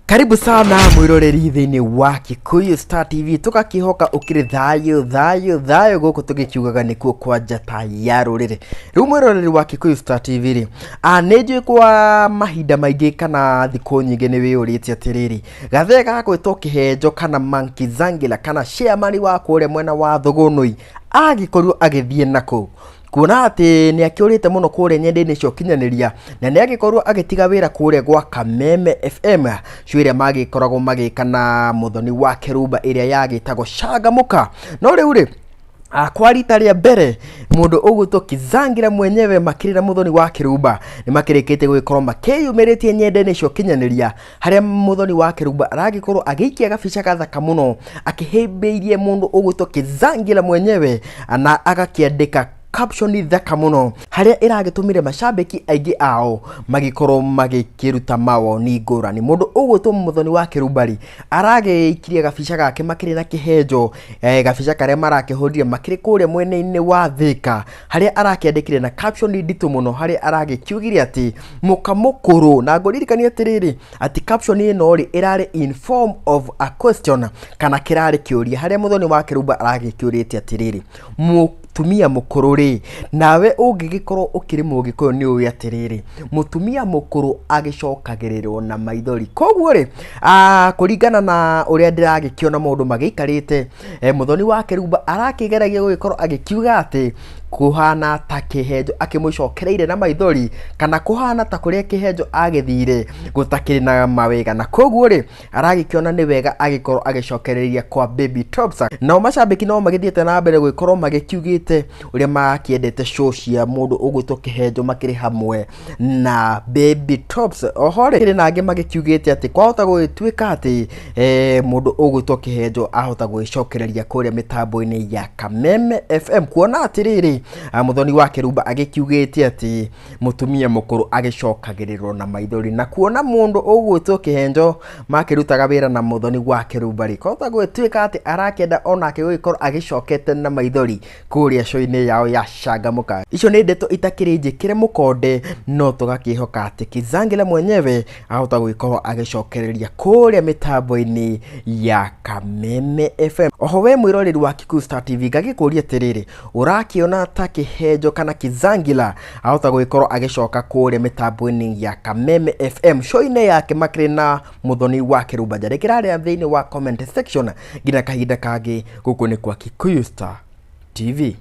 Karibu sana mwiroreri thĩinĩ wa Kikuyu Star TV, tũgakĩhoka ũkĩrĩ thayũ thayũ thayũ gũkũ tũgĩkiugaga nĩkuo kwa njata ya rũrĩrĩ. Rĩu mwĩroreri wa Kikuyu Star TV rĩ, nĩ njũĩ kwa mahinda maingĩ kana thikũ nyingĩ nĩ wĩyũrĩtie atĩrĩrĩ, gathee gagwĩtwo Kĩhenjo kana Monkey Zangila kana chairman wa kũrĩa mwena wa Thũgũnũi agĩkorirwo agĩthiĩ nakũ, kuona atĩ nĩ akĩũrĩte mũno kũrĩa nyenda-inĩ cia ũkinyanĩria na nĩ agĩkorwo agĩtiga wĩra kũrĩa gwa Kameme FM, show ĩrĩa magĩkoragwo magĩka na mũthoni wa Kĩrumba ĩrĩa yagĩtagwo Cangamũka. No rĩu rĩ, kwa rita rĩa mbere mũndũ ũgwĩtwo Kizangira mwenyewe makĩrĩ na mũthoni wa Kĩrumba nĩ makĩrĩkĩtie gũgĩkorwo makĩyumĩrĩtie nyenda-inĩ cia ũkinyanĩria, harĩa mũthoni wa Kĩrumba aragĩkorwo agĩikia gabica gathaka mũno akĩhĩmbĩirie mũndũ ũgwĩtwo Kizangira mwenyewe na agakĩandĩka caption thaka mũno harĩa ĩragĩtũmire macambĩki aingĩ ao magĩkorwo magĩkĩruta mawoni ngũrani. Mũndũ ũgwĩtwo mũthoni wa Kĩrumba rĩ, aragĩikirie gabica gake makĩrĩ na kĩhenjo, gabica karĩa marakĩhũrire makĩrĩ kũrĩa mwena-inĩ wa Thĩka, harĩa arakĩandĩkire na caption nditũ mũno harĩa aragĩkiugire atĩ mũka mũkũrũ, na ngũririkanie atĩrĩrĩ atĩ caption ĩno rĩ ĩrarĩ in form of a question kana kĩrarĩ kĩũria harĩa mũthoni wa Kĩrumba aragĩkĩũrĩtie atĩrĩrĩ, mũtumia mũkũrũ rĩ, nawe ũngĩgĩkorwo ũkĩrĩ mũgĩkũyũ nĩ ũĩ atĩrĩrĩ, mũtumia mũkũrũ agĩcokagĩrĩrwo na maithori. Koguo rĩ, kũringana na ũrĩa ndĩragĩkĩona maũndũ magĩikarĩte, mũthoni wa Kĩrumba arakĩgeragia gũgĩkorwo agĩkiuga atĩ kũhana ta Kĩhenjo akĩmũcokereire na maithori, kana kũhana ta kũrĩa Kĩhenjo agĩthire gũtakĩrĩ na mawega, na koguo rĩ, aragĩkĩona nĩ wega agĩkorwo agĩcokereria kwa Baby Tops. Nao macambĩki no magĩthiĩte na mbere gũgĩkorwo magĩkiugĩte ũrĩa makĩendete show cia mũndũ ũgwĩtwo Kĩhenjo makĩrĩ hamwe na Baby Tops. Oho rĩ, kĩrĩ na angĩ magĩkiugĩte atĩ kwahota gũgĩtuĩka atĩ mũndũ ũgwĩtwo Kĩhenjo ahota gwĩcokereria kũrĩa mĩtambo-inĩ ya Kameme FM, kuona atĩrĩrĩ, mũthoni wa Kĩrumba agĩkiugĩte atĩ mũtumia mũkũrũ agĩcokagĩrĩrwo na maithori, na kuona mũndũ ũgwĩtwo Kĩhenjo makĩrutaga wĩra na mũthoni wa Kĩrumba rĩ, kwahota gũgĩtuĩka atĩ arakĩenda onake gũgĩkorwo agĩcokete na maithori kũrĩa show-inĩ yao ya Cangamũka. Icio nĩ ndeto itakĩrĩ njĩkĩre mũkonde, no tũgakĩhoka atĩ Kizangila mwenyewe ahota gũgĩkorwo agĩcokereria kũrĩa mĩtambo-inĩ ya Kameme FM. Oho we mwĩroreri wa Kikuyu Star TV, ngagĩkũria atĩrĩrĩ, ũrakĩona ta Kĩhenjo kana Kizangila ahota gũgĩkorwo agĩcoka kũrĩa mĩtambo-inĩ ya Kameme FM show-inĩ yake makĩrĩ na mũthoni wa Kĩrumba? Njarĩkĩra harĩa thĩinĩ wa comment section. Nginya kahinda kangĩ, gũkũ nĩ kwa Kikuyu Star TV.